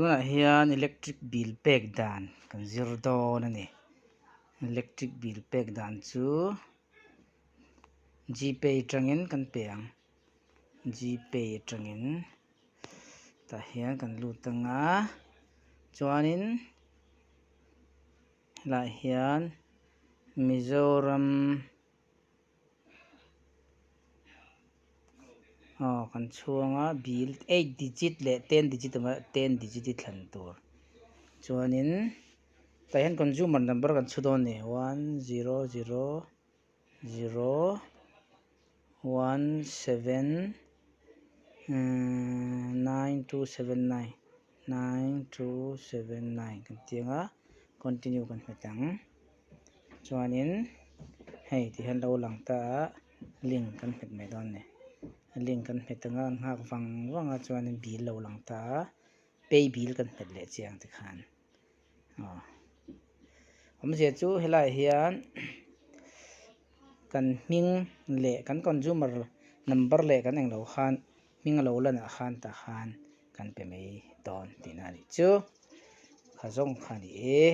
Tunah hian electric bill pek dan kan zir dawn a ni. Electric bill pek dan chu gpay atangin kan pe ang. Gpay atangin tah hian kan lut ang a chuanin helaiah hian Mizoram. Aw kan chhuang a bill eight digit leh ten digit awm a ten digit hi thlan tur chuanin tah hian consumer number kan chhu dawn a ni one zero zero zero one seven umm nine two seven nine nine two seven nine kan tih ang a continue kan hmet ang. Chuanin hei ti hian lo lang ta a link kan hmet mai dawn a ni link kan hmet anga an nghak vang vang a chuanin bill lo lang ta a pay bill kan hmet leh chiang te khan aw awmzia chu helaiah hian kan hming leh kan consumer number leh kan englo khan hming a lo lan ah khan tah khan kan pe mai dawn tihna a nih chu kha zawng kha a ni e.